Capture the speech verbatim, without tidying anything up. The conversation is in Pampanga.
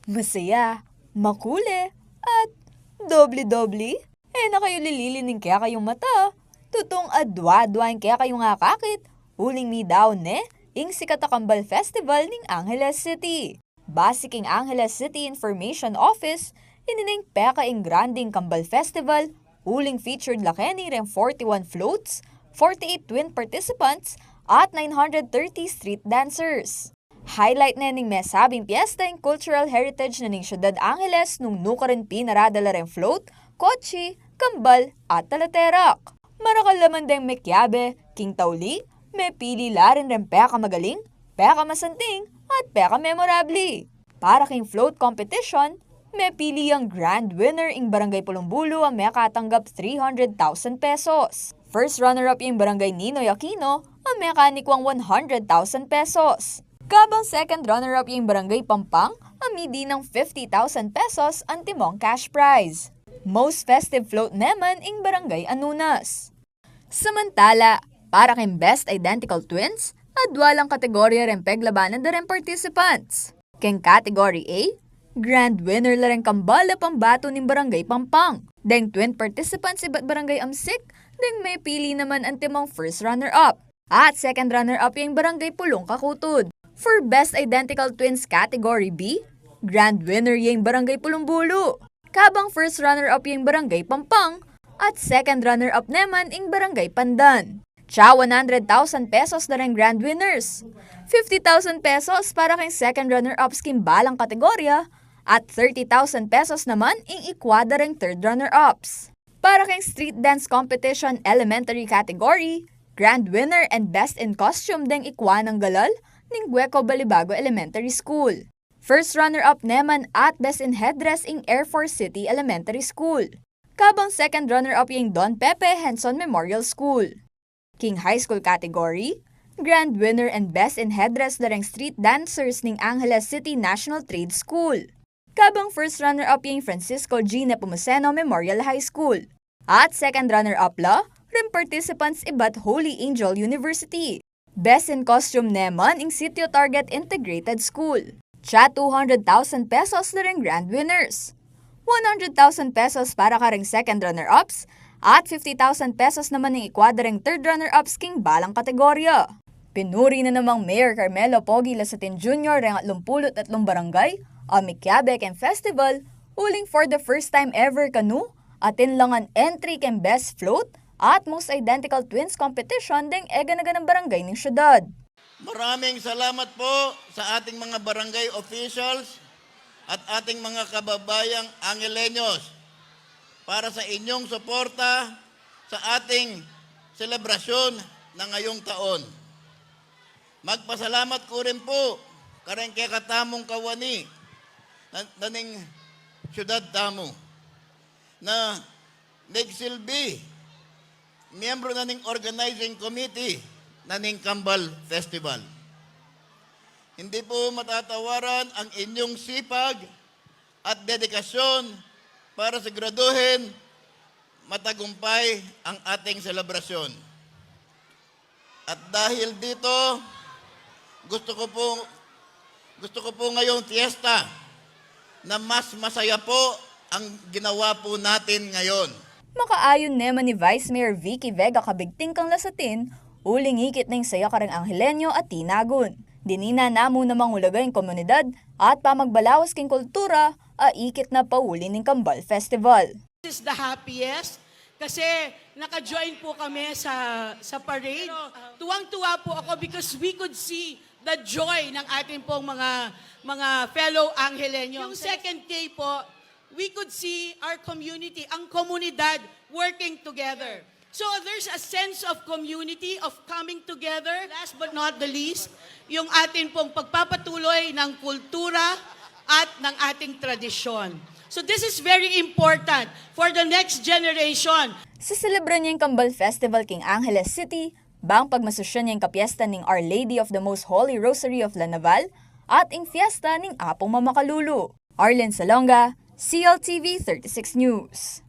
Masaya, makule, at doble-doble? E na kayu lilili ning kekayung mata, tutung adwa-adwa ing kekayung akakit, uling midaun ne ing sikat a Kambal Festival ning Angeles City. Base king Angeles City Information Office, ini ne ing pekaingrandeng Kambal Festival, uling featured la keni reng forty-one floats, forty-eight twin participants, at nine hundred thirty street dancers. Highlight ne ning mesabing piyesta ing cultural heritage na ning Syudad Angeles nung nukarin pinarada la reng float, kotse, kambal, at talaterak. Marakal naman deng mekiabe king tauli, mepili la rin reng pekamagaling, pekamasanting, at pekamemorable. Para king float competition, mepili yang grand winner ing Barangay Pulong Bulu a mekatanggap three hundred thousand pesos. First runner-up yang Barangay Ninoy Aquino a mekanikwang one hundred thousand pesos. Kabang second runner-up yang Barangay Pampang a midinang fifty thousand pesos antimong cash prize. Most festive float naman ing Barangay Anunas. Samantala, para king Best Identical Twins, adwa lang kategorya reng peglabanan da reng participants. King Category A, grand winner la reng kambal a pambatu ning Barangay Pampang. Deng twin participants ibat Barangay Amsik, deng mepili naman antimong first runner-up. At second runner-up yang Barangay Pulong Kakutud. For Best Identical Twins Category B, grand winner yang Barangay Pulong Bulu. Kabang first runner-up yang Barangay Pampang, at second runner-up naman ing Barangay Pandan. Tsa one hundred thousand pesos da reng grand winners. Fifty thousand pesos para king second runner-ups king balang kategorya, at thirty thousand pesos naman ing ikwa da reng third runner-ups. Para king street dance competition elementary category, grand winner and best in costume deng ikwa nang galal ning Gueco Balibago Elementary School. First runner-up naman at best in headdress ing Air Force City Elementary School. Kabang second runner-up yang Don Pepe Henson Memorial School. King high school category, grand winner and best in headdress da reng street dancers ning Angeles City National Trade School. Kabang first runner-up yang Francisco G. Nepomuceno Memorial High School. At second runner-up la reng participants ibat Holy Angel University. Best in costume naman ing Sitio Target Integrated School. Tsa two hundred thousand pesos da reng grand winners. One hundred thousand pesos para kareng second runner-ups, at fifty thousand pesos naman ing ikwa da reng third runner-ups king balang kategorya. Pinuri na namang Mayor Carmelo Pogi Lasatin Junior reng atlumpulu't atlung barangay a mikiabe keng festival, uling for the first time ever kanu, atin la ngan entry keng Best Float at Most Identical Twins Competition deng eganaganang barangay ning syudad. Maraming salamat po sa ating mga barangay officials at ating mga kababayang Angeleños para sa inyong suporta sa ating selebrasyon na ngayong taon. Magpasalamat ku rin po kareng kekatamung kawani na, na ning syudad tamu na nagsilbi miyembro na ning organizing committee na ning Kambal Festival. Hindi po matatawaran ang inyong sipag at dedikasyon para siguraduhin matagumpay ang ating selebrasyon. At dahil dito, gusto ko po, gusto ko po ngayong fiesta na mas masaya po ang ginawa po natin ngayon. Makaayon naman ni Vice Mayor Vicky Vega Cabigting kang Lasatin, uling ikit na ing saya kareng Angeleño a tinagun. Dinina namu namang ulaga ing komunidad at pamagbalawas king kultura a ikit na pauli ning Kambal Festival. This is the happiest kasi naka-join po kami sa, sa parade. Pero tuwang-tuwa po ako because we could see the joy ng ating pong mga, mga fellow Angeleño. Yung second day po, we could see our community, ang komunidad working together. So there's a sense of community, of coming together. Last but not the least, yung atin pong pagpapatuloy ng kultura at ng ating tradisyon. So this is very important for the next generation. Siselebran ya ing Kambal Festival king Angeles City bang pagmasusyan ya ing kapiesta ning Our Lady of the Most Holy Rosary of La Naval at ing fiesta ning Apung Mamakalulu. Arlen Salonga, C L T V thirty-six News.